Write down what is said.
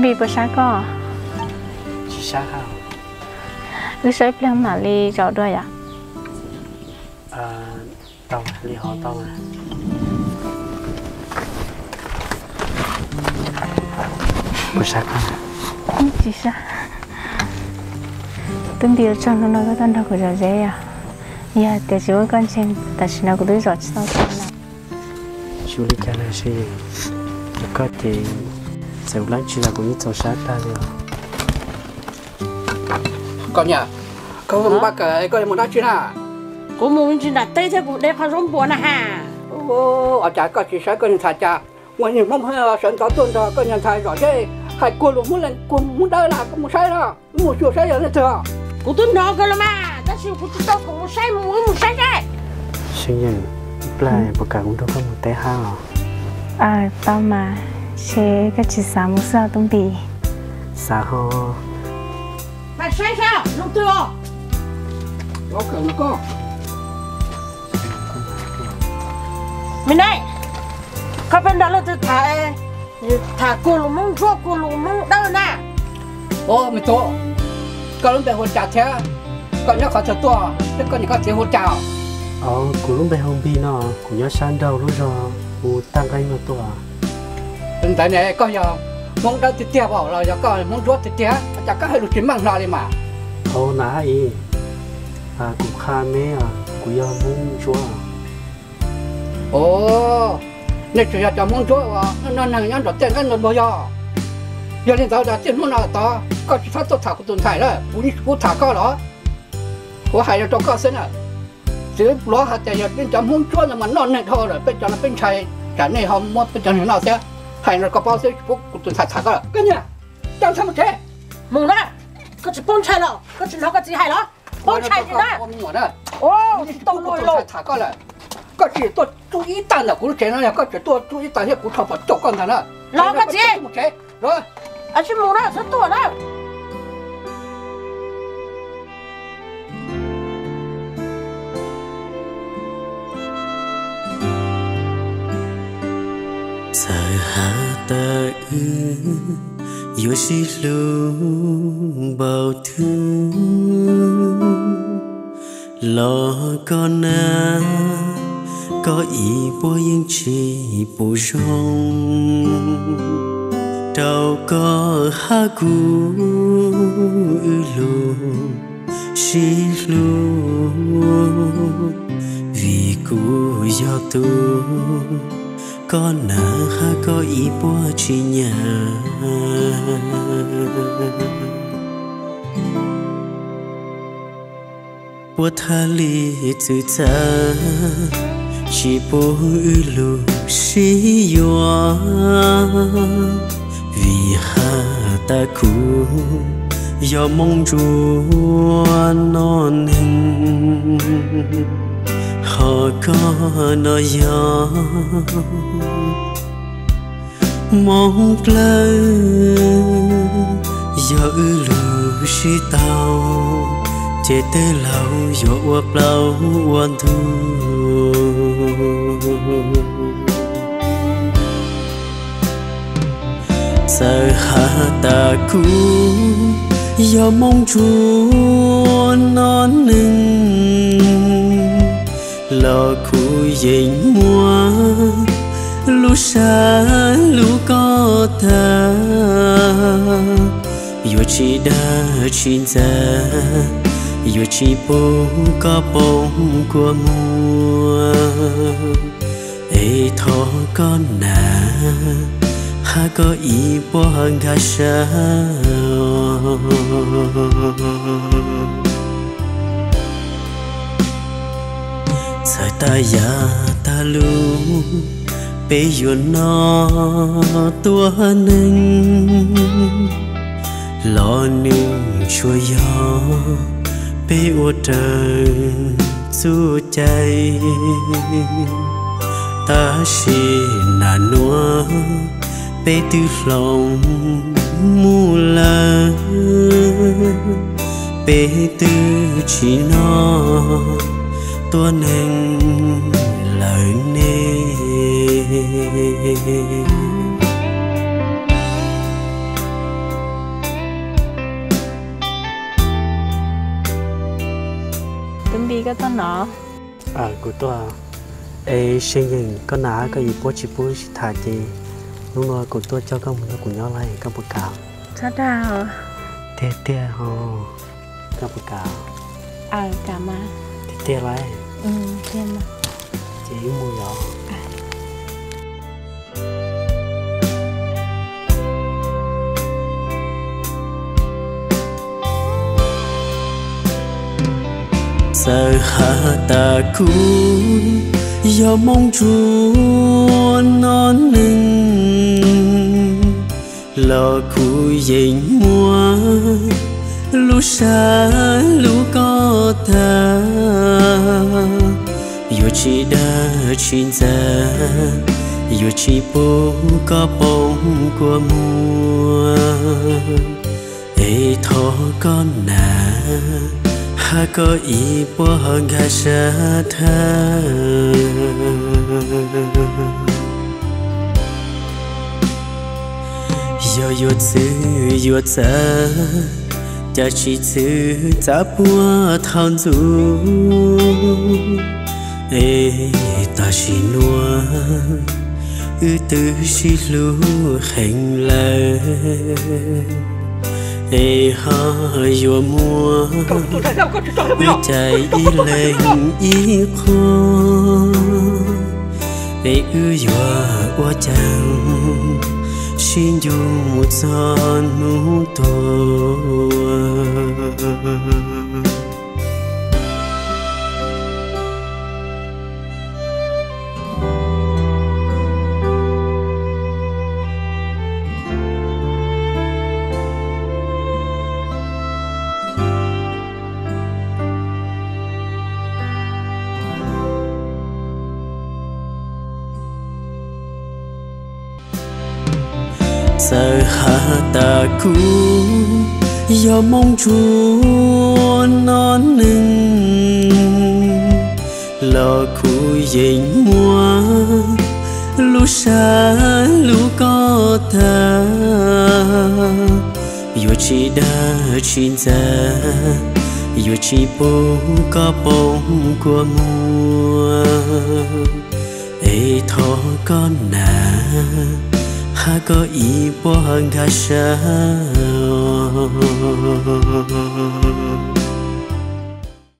Li puas sab koj? Tsis sab hab. Wb saib ib pliag mam li zaum dua yom. Tau, li hov tau. Puas sab koj? Tsis sab. Tub Npis, tsaug hnub no koj tuaj nrog kuv zom zeb os. Yog tias tsis muaj koj ntshe tam sim no kuv twb zom tsis tau tau lawm. Tsis ua li cas los sis, koj ces txawm ua dab tsi los kuv yeej txaus sab tag li os. Koj niam, koj mus npaj kawm koj yuav mus dab tsi na? Kuv mus ntsis nram teb thiab kuv de qhov zaub npua na ha. Ua cas koj tsis saib koj niag ntxhais cas, ua niag Hmoob sawv ntxov tuaj nrog koj niag ntxhais zom zeb, hais kuag lus Hmoob Leej kuag Hmoob Dawb na, koj mus saib no, mus xyuas saib yog leej twg. Kuv twb hnov kawg los mas, tab sis kuv tsis tau khoom mus saib, mus wb mus saib seb. Seej Yeej, ib plag puas kam kuv nrog koj mus teb hab os? Tau mas, ntshe koj tsis xav mus xwb Tub Npis. Xav ho. Mas saib saib zoo twg os. Me neeg, koj pheej nrog leej twg tham, tham kuag lus Hmoob Ntsuab kuag lus Hmoob Dawb na? Ua me tub, koj lub npe hu cas thiab? Koj nyob qhov twg tuaj thiab koj niam koj txiv hu cas? Kuv lub npe hu Npis no, kuv nyob sab nraud lub zos hu Tag Nqeeb no tuaj. Ntawd ne koj yog Hmoob Dawb tiag tiag los yog koj Hmoob Ntsuab tiag tiag? Ua cas koj hais lus tsis meej hlo li mas? Au na hab ib, kuv qha meb, kuv yog Hmoob Ntsuab. Au, nej tsuas yog cov Hmoob Ntsuab uas noj neeg nyob nram tej nqeeb npua yog? Yog li ntawd txij hnub no tod koj tsis txhob tuaj tham kuv tus ntxhais lawm, kuv yeej tsis pub tham koj los. Kuv hais rau koj xwb na, txiv pluav hais tias yog nej cov Hmoob Ntsuab no mas noj neeg dhau lawm, peb cov no peb ntshai tsam nej ho muab peb cov neeg noj thiab. Hais no koj paub xwb, tsis pub kuv tus ntxhais tham koj lawm. Koj niag, coj ntxhais mus tsev. Mus na, koj tsis paub ntshai los koj tsis hnov koj txiv hais los? Paub ntshai tsis na. Tsis tau luag los tham koj lawm. Koj tsis tuaj tsuj ib tag ntawm kuv lub tsev no, yog koj tseem tuaj tsuj ib tag thiab kuv rho pom caum koj ntag na. Los koj txiv, mus tsev. Tsis mus na, txhob tuaj na. Txawm has tas wb yuav sib hlub npaum twg los koj na, koj ib puas yeej tsis pum zoo rau koj hab kuv wb lub sib hlub, vim kuv yog tub koj na hab koj ib puas tsis nyiam. Puas thaj li txwv txav tsis pub wb lub sib yuav, vim has tas kuv yog Moob Ntsuab noj neeg, ho koj no yog Moob Dlawb. Yog wb lub sib tau, ces tej laus yuav ua plaub ua ntug. Txawm has tas kuv yog Moob Ntsuab noj neeg los kuv yeej muab lub sab lub koj tag, yuav tsis dag tsis ntxav, yuav tsis pub koj poob kua muag. Es thov koj na, hab koj ib puas nkag siab. Txawm tas yam tas lus, peb yuav noj tuab neeg los nws tsuas yog peb ua raws txuj cai. Tab sis nas nuav peb twb hloov mus lawm, peb twb tsis noj tuab neeg lawm ne. Lub Npis, koj tuaj no? Kuv tuaj. Es Seev Yeem, koj na koj ib puab tsis pub sib tham ces hnub no kuv tuaj coj koj mus nrog kuv nyob lawm, koj puas kam? Txhob dag. Tiag tiag ho. Koj puas kam? Tiag tiag lawm. Ces wb mus yom. Txawm has tas kuv yog Moob Ntsuab no neeg los kuv yeej muab lub sab lub koj tag. Yuav tsis dag tsis ntxaws, yuav tsis pub koj poob kua muag. Es thov koj na, hab koj ib puab ho nkag sab thawj. Yog yuav txwv yuav txav, cas tsis txwv txav puag thaum ntxuv. Es tam sim nuav wb twb sib hlub heev lawm, es ho yuav muab wb cais ib leeg ib qho. Es wb yuav ua caag sib ncu mus txog hnub tuag. Txawm has tas kuv yog Moob Ntsuab no neeg los kuv yeej muab lub sab lub koj tag. Yuav tsis dag tsis ntxaws, yuav tsis pub koj poob kua muag. Es thov koj na, hab koj ib puab ho nkag sab.